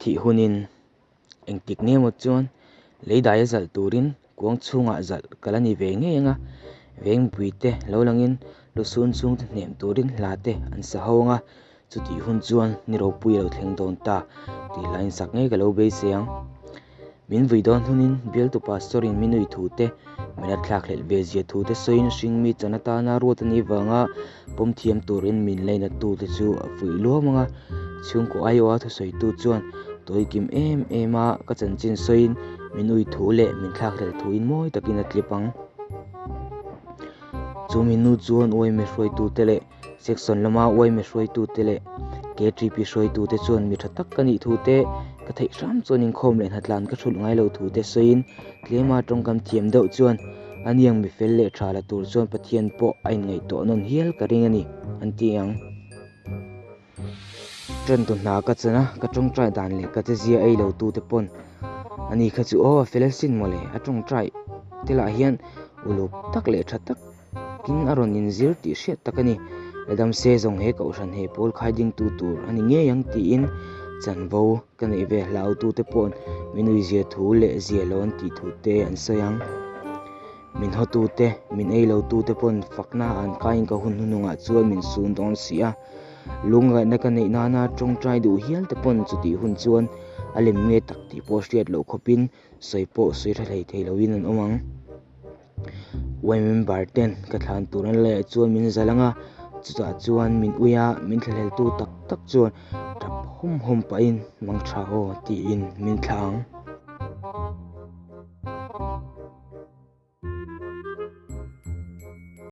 Ka thih hunin engtik nge maw chuan lei daia zalh turin kuang chhungah zalh ka la ni ve ngei ang a, veng mipuite lo langin lusun chhungte hnem turin hla te an sa ho ang a, chutih hun chuan ni ropui a lo thleng dawn ta tih hla insak ngei ka lo beisei ang. Min vui dawn hunin bialtu pastor-in mi nui thu te, min a thlakhlelh ve zia thu te sawiin hringmi chan atana ruat a nih vanga pawm thiam turin min lainattu te chu a fuih luam ang a. Chhungkaw aiawha thusawitu chuan tawikim em em a ka chanchin sawiin min ui thu leh min thlakhlelh thuin mawi takin a tlip ang. Chu mi nu chuan uaime hruaitute leh Section lama uaime hruaitute leh KTP hruaitute chuan mi tha tak ka nih thu te, ka theih hram chuan inkhawm leh hnatlan ka hrulh ngai lo thu te sawiin tlema tawngkam thiam deuh chuan a niang mi fel leh tha la tur chuan Pathian pawh a inngaihtuah nawn hial ka ring a ni, an ti ang. Ṭantu hna ka chan a, ka ṭawngṭai dan leh ka chezia ei lo tute pawn ani kha chu aw a fel asin mawle, a ṭawngṭai te lah hian uluk tak leh ṭha tak Tin a rawn inzir tih hriat tak a ni. Ladamse zawng he kohhran he pawl khai dingtu tur a ni ngei ang tiin chanvo ka neih ve hlautute paw'n min uizia thu leh zia lo an tih thu te an sawi ang. Min hawtute, min ei lotute paw'n fakna an kaiin ka hun hnuhnungah chuan min sun dawn si a. Lungngaihna ka neih nana tawngtai duh hial te paw'n chutih hun chuan a lem nge tak tih pawh hriat loh khawpin sawi pawh sawi tha hlei thei loin an awm ang. Uai member ten ka thlan tur an leh chuan min zal ang a, chutah chuan min ui a, min thlahleltu tak tak chuan tap hawm hawm pahin mang tha aw tiin min thla ang.